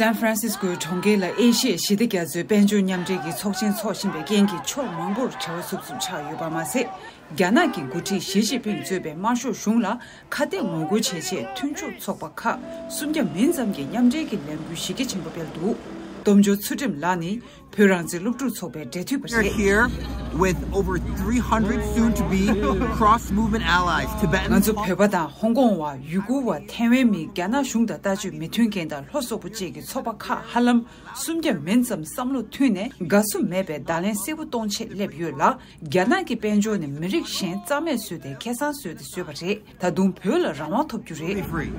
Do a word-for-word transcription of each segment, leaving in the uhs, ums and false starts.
སན་ཧྥ་རན་སིས་ཀོའི་གྲོང་ཁྱེར་ལ་ཨེ་ཤི་ཡའི་ཞི་བདེ་རྒྱ་མཚོའི་དཔལ་འབྱོར་མཉམ་འབྲེལ་གྱི་ཚོགས་ཆེན་འཚོགས་བཞིན་པའི་རྐྱེན་གྱིས་ཕྱོགས་མང་པོར་བྲེལ་བ་འཚུབ་འཚུབ་ཆགས་ཡོད་པ་མ་ཟད། རྒྱ་ནག་གི་འགོ་ཁྲིད་ཞི་ཅིན་ཕིང་གཙོས་པའི་དམར་ཤོག་གཞུང་ལ་ཁ་གཏད་ངོ་རྒོལ་བྱེད་ཆེད་མཐུན་ཕྱོགས་ཚོགས་པ་ཁག་སུམ་བརྒྱ་མིན་ཙམ་གྱིས་མཉམ་འབྲེལ་གྱི་ལས་འགུལ་གཞི་རྒྱ་ཆེན་པོ་སྤེལ་འདུག་སྟོབས་འབྱོར་ཚུལ་ཁྲིམས་ལགས་ནི་བོད་རང་བཙན་སློབ་ཕྲུག་ཚོགས་པའི་འབྲེལ་མཐུད་པ་We're རེད། Here with over three hundred soon to be cross movement allies, Tibetans. ང་ཚོ་བོད་པ་དང་ཧོང་ཀོང་བ། ཡུ་གུར་བ། ཐའེ་ཝན་མི། རྒྱ་ནག་གཞུང་དང་ལྟ་སྤྱོད་མི་མཐུན་མཁན་དང་ལྷོ་སོག་པོ་བཅས་ཀྱི་ཚོགས་པ་ཁག་ཧ་ལམ་སུམ་བརྒྱ་མིན་ཙམ་བསམ་བློ་མཐུན་ནས་དགའ་བསུ་མེད་པའི་བརྡ་ལན་གསལ་པོ་གཏོང་ཆེད་སླེབས་ཡོད་ལ། རྒྱ་ནག་གི་དཔལ་འབྱོར་ནི་མི་རིགས་གཞན་རྩ་མེད་བཟོས་ཏེ་ཁེ་བཟང་བཟོས་ཏེ་བཟོས་པ་རེད། ད་དུང་བོད་ལ་རང་དབང་ཐོབ་རྒྱུ་རེད། Free.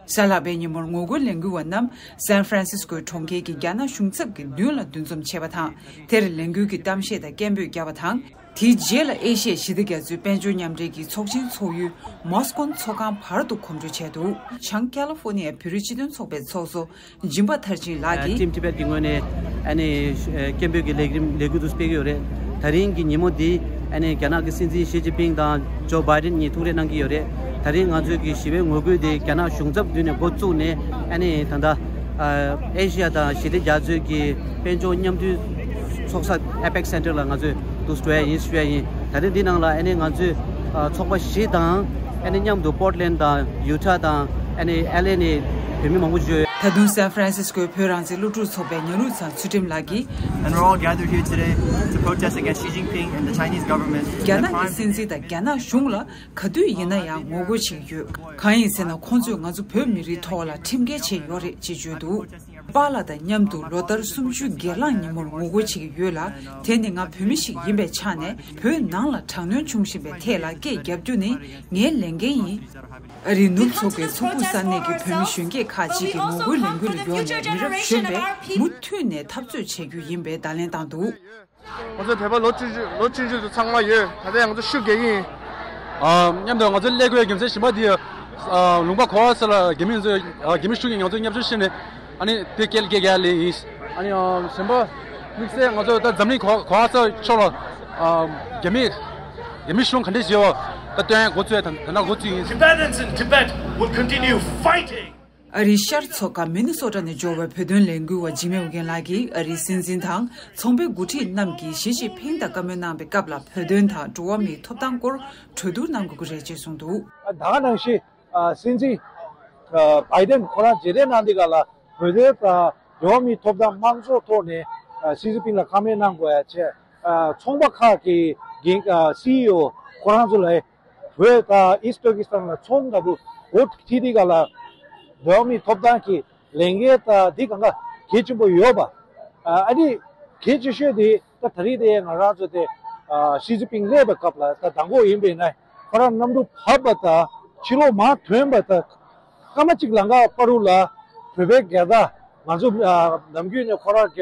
གཟའ་ལྷག་པའི་ཉིན་མོར་ངོ་རྒོལ་ལས་འགུལ་བ་རྣམས་སན་ཧྥ་རན་སིས་ཀོའི་གྲོང་ཁྱེར་གྱི་རྒྱ་ནག་གཞུང་ཚབ་ཀྱི་མདུན་ལ་འདུ་འཛོམས་བྱས་པ་དང་། དེར་ལས་འགུལ་གྱི་གཏམ་བཤད་དང་སྐད་འབོད་བརྒྱབ་པ་དང་། དེའི་རྗེས་ལ་ཨེ་ཤི་ཡའི་ཞི་བདེ་རྒྱ་མཚོའི་དཔལ་འབྱོར་མཉམ་འབྲེལ་གྱི་ཚོགས་ཆེན་ཚོགས་ཡུལ་མོ་སི་ཀོ་ཚོགས་ཁང་བར་དུ་གོམ་བགྲོད་བྱས་འདུག་བྱང་ཀ་ལི་ཧྥོ་ནི་ཡའི་བོད་རིགས་སྤྱི་མཐུན་ཚོགས་པའི་ཚོགས་གཙོ་སྦྱིན་པ་མཐར་ཕྱིན་ལགས་ཀྱིས། Team Tibet གི་ངོས་ནས་ཨ་ནི་སྐད་འབོད་ཀྱི་ལས་རིམ་ལས་འགུལ་དུ་སྤེལ་གྱི་ཡོད་རེད། ད་རིང་གི་ཉིན་མོ་འདི་ཨ་ནི་རྒྱ་ནག་གི་སྲིད་འཛིན་ཞི་ཅིན་ཕིང་དང་ཇོ་བྷའི་ཌེན་གཉིས་ཐུག་འཕྲད་གནང་གི་ཡོད་རེད། ད་རིང་ང་ཚོའི་གི་ཞི་བའི་ངོ་རྒོལ་འདི་རྒྱ་ནག་གཞུང་ཚབ་མདུན་ནས་འགོ་བཙུགས་ནས་ཨ་ནི་ད་ལྟ་ཨེ་ཤི་ཡ་དང་ཞི་བདེ་རྒྱ་མཚོའི་གི་དཔལ་འབྱོར་མཉམ་མཐུན་ཚོགས་ས་ཨེ་པེག་སེན་ཊར་ལ་ང་ཚོས་འདུག་སེ་འགྲོ་ཡ་ཡིན་ཞུ་ཡ་ཡིན། ད་རིང་འདི་ནང་ལ་ཨ་ནི་ང་ཚོས་ཨ་ཚོགས་པ་བཞི་དང་ཨ་ནི་མཉམ་དུ་པོར་ཊ་ལེན་ཌ་དང་ཡུ་ཊ་དང་ཨ་ནི་ཨེལ་ཨེ་ནས་བོད་མི་མང་པོ་ཞིག་ཡོད། ད་དུང་སན་ཧྥ་རན་སིས་ཀོའི་བོད་རང་བཙན་སློབ་ཕྲུག་ཚོགས་པའི་ཉ་ལུག་ཚང་ཚུལ་ཁྲིམས་ལགས་ཀྱིས། And we're all gathered here today to protest against Xi Jinping and the Chinese government. རྒྱ་ནག་གི་སྲིད་འཛིན་དང་རྒྱ་ནག་གཞུང་ལ་ག་དུས་ཡིན་ན་ཡང་ངོ་རྒོལ་བྱེད་ཀྱི་ཡོད། གང་ཡིན་ཟེར་ན་ཁོང་ཚོས་ང་ཚོ་བོད་མི་རིགས་ཐོག་ལ་ཁྲིམས་འགལ་བྱས་ཡོད་རེད་ཅེས་བརྗོད་འདུག་པཱ་ལགས་དང་མཉམ་དུ་ལོ་ལྟར་གསུམ་བཅུའི་སྒེར་ལངས་ཉིན་མོར་ངོ་རྒོལ་བྱེད་ཀྱི་ཡོད་ལ། དེ་ནི་ང་བོད་མི་ཞིག་ཡིན་པའི་ཆ་ནས་བོད་ནང་ལ་དྲག་གནོན་བྱུང་བཞིན་པའི་ཐད་ལ་སྐད་རྒྱབ་རྒྱུ་ནི་ངའི་ལས་འགན་ཡིན། ཨ་རིའི་ནུབ་མཚོ་ཁའི་ཚོམ་བུ་ས་གནས་ཀྱི་བོད་མི་གཞོན་སྐྱེས་ཁག་ཅིག་གིས་ངོ་རྒོལ་ལས་འགུལ་ལ་ཡོང་བའི་མི་རབས་གཞོན་པས་མུ་མཐུད་ནས་འཐབ་རྩོད་བྱེད་རྒྱུ་ཡིན་པའི་བརྡ་ལན་བཏང་འདུག་ང་ཚོ་བོད་པ་ལོ་བཅུ་བཅུ་ལོ་བཅུ་བཅུ་ཚོ་ཚང་མ་ཡོད། ད་ལྟ་ཡང་ང་ཚོ་ཤུགས་རྒྱག་གི་ཡིན། ཨ་མཉམ་དུ་ང་ཚོ་ཀླད་ཀོར་རྒྱལ་མཚན་གཞན་པ་དེ་ཨ་ལུང་པ་གོ་བ་ས་ལ་རྒྱ་མི་ཚོས་ཨ་རྒྱ་མི་གཞུང་གིས་ང་ཚོ་བརྙས་བཅོས་བྱས་ནས་ཨ་ནི་དེ་སྐད་སྐད་རྒྱག་ལེ་ཡིན། ཨ་ནི་ཨ་གཞན་པ་དམིགས་བསལ་ང་ཚོ་ད་འཛམ་གླིང་གོ་གོ་བ་ས་ཕྱོགས་ལ་ཨ་རྒྱ་མི་རྒྱ་མི་གཞུང་ག་འདྲས་བྱེད་བ་ད་སྟོན་ཡ་འགོ་བཙུགས་ཡ་ད་ད་ན་འགོ་བཙུགས་ཡིན། Tibetans in Tibet will continue fighting. ཨ་རིའི་ཤར་མཚོ་ཁ་མི་ནི་སོ་ཊ་ནས་འབྱོར་བའི་བོད་དོན་ལས་འགུལ་བ་འཇིགས་མེད་ཨོ་རྒྱན་ལགས་ཀྱིས་ཨ་རིའི་སྲིད་འཛིན་དང་ཚོང་པའི་འགོ་ཁྲིད་རྣམས་ཀྱིས་ཞི་ཅིན་ཕིང་དང་བཀའ་མོལ་གནང་བའི་སྐབས་ལ་བོད་དོན་དང་འགྲོ་བ་མིའི་ཐོབ་ཐང་སྐོར་གྲོས་བསྡུར་གནང་དགོས་ཀྱི་རེད་ཅེས་གསུངས་འདུག་ད་ག་ནང་བཞིན་ཨ་སྲིད་འཛིན་ཨ་བྷའི་ཌེན་ཁོ་རང་མཇལ་འཕྲད་གནང་དུས་སྒང་ལ་བོད་དོན་དང་འགྲོ་བ་མིའི་ཐོབ་ཐང་དམངས་གཙོ་ཐོག་ནས་ཨ་ཞི་ཅིན་ཕིང་ལ་བཀའ་མོལ་གནང་དགོས་ཡ་བྱས། ཨ་ཚོང་པ་ཁག་གི་འགན་ཨ་སི་ཨི་ཨོ་ཁོ་རང་ཚོ་ལ། བོད་དང་ཨིསྟ་ཏུར་ཀི་སི་ཐན་ལ་ཚོང་འདྲ་པོ་འགོ་ཁྲིད་དེ་ག་ལ་འགྲོ་བ་མིའི་ཐོབ་ཐང་གི་ལས་འགན་དང་འདི་གང་ག་གལ་ཆེན་པོ་ཡོད་པ། ཨ་ནི་གལ་ཆེ་ཤོས་དེ་ད་ད་རེས་དེ་ང་རང་ཚོ་དེ་ཞི་ཅིན་ཕིང་སླེབས་པའི་སྐབས་ལ་ད་དང་པོ་ཡིན་པས་ན་ཁོ་རང་གནམ་གྲུ་བབས་པ་དང་ཕྱི་ལོགས་མར་ཐོན་པ་དང་སྐར་མ་གཅིག་ལམ་ཁ་བར་དུ་ལ་བོད་པའི་རྒྱལ་དར་ང་ཚོ་ནམ་རྒྱུན་ནས་ཁོ་རང་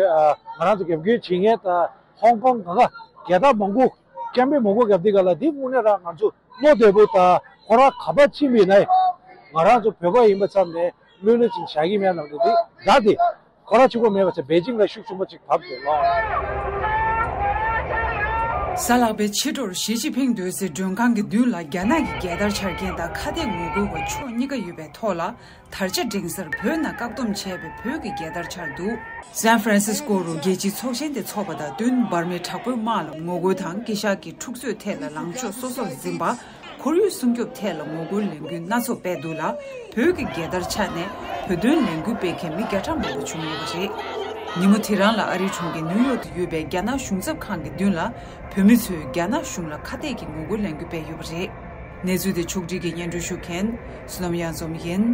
ང་རང་ཚོ་རྒྱབ་སྐྱོར་བྱེད་མཁན་དང་ཧོང་ཀོང་གང་ག་རྒྱལ་དར་མང་པོ་སྐད་འབོད་མང་པོ་བརྒྱབ་དེ་ག་ལ་འདི་དངོས་གནས་རང་ང་ཚོ་བློ་བདེ་པོ་དང་ཁོ་རང་ག་པར་ཕྱིན་པ་ཡིན་ན་ང་རང་ཚོ་བོད་པ་ཡིན་པ་ཙམ་ནས་བློ་ལ་ཅིག་བཞག་གི་མེད་ལབ་འདུག་དེ་ད་དེ་ཁོ་རང་གཅིག་པོ་མེད་པ་ཚེ་པེ་ཅིང་ལ་ཤུགས་ཆེན་པོ་ཅིག་བབས་འདུག་ལོ། གཟའ་ལྷག་པའི་ཕྱི་དྲོར་ཞི་ཅིན་ཕིང་སྡོད་སའི་མགྲོན་ཁང་གི་མདུན་ལ་རྒྱ་ནག་གི་རྒྱལ་དར་འཕྱར་མཁན་དང་ཁ་གཏད་ངོ་རྒོལ་བ་ཕྱོགས་གཉིས་ཀ་ཡོད་པའི་ཐོག་ལ། དར་ཆ་སྒྲེང་སར་བོད་ནང་བཀག་སྡོམ་བྱས་པའི་བོད་ཀྱི་རྒྱལ་དར་འཕྱར་འདུག་སན་ཧྥ་རན་སིས་ཀོ་རུ་རྒྱལ་སྤྱིའི་ཚོགས་ཆེན་དེ་འཚོགས་པ་དང་བསྟུན་འབར་མའི་དྲག་པོའི་དམག་ལ་ངོ་རྒོལ་དང་། དཀྱིལ་ཤར་གྱི་འཁྲུག་རྩོད་ཐད་ལ་ལངས་ཕྱོགས་སོ་སོར་འཛིན་པ། ཁོར་ཡུག་སྲུང་སྐྱོབ་ཐད་ལ་ངོ་རྒོལ་ལས་འགུལ་སྣ་ཚོགས་སྤེལ་འདུག་ལ། བོད་ཀྱི་རྒྱལ་དར་འཕྱར་ནས་བོད་དོན་ལས་འགུལ་སྤེལ་མཁན་མི་བརྒྱ་ཕྲག་མང་པོ་བྱུང་ཡོད་པ་རེད། ཉིན་མོ་དེ་རང་ལ་ཨ་རིའི་གྲོང་ཁྱེར་ནིའུ་ཡོག་ཏུ་ཡོད་པའི་རྒྱ་ནག་གཞུང་ཚབ་ཁང་གི་མདུན་ལ། བོད་མི་ཚོས་རྒྱ་ནག་གཞུང་ལ་ཁ་གཏད་ཀྱི་ངོ་རྒོལ་ལས་འགུལ་སྤེལ་ཡོད་པ་རེད། གནས་ཚུལ་དེ་ཕྱོགས་སྒྲིག་གིས་སྙན་སྒྲོན་ཞུ་མཁན་བསོད་ནམས་གཡང་འཛོམས་ཡིན།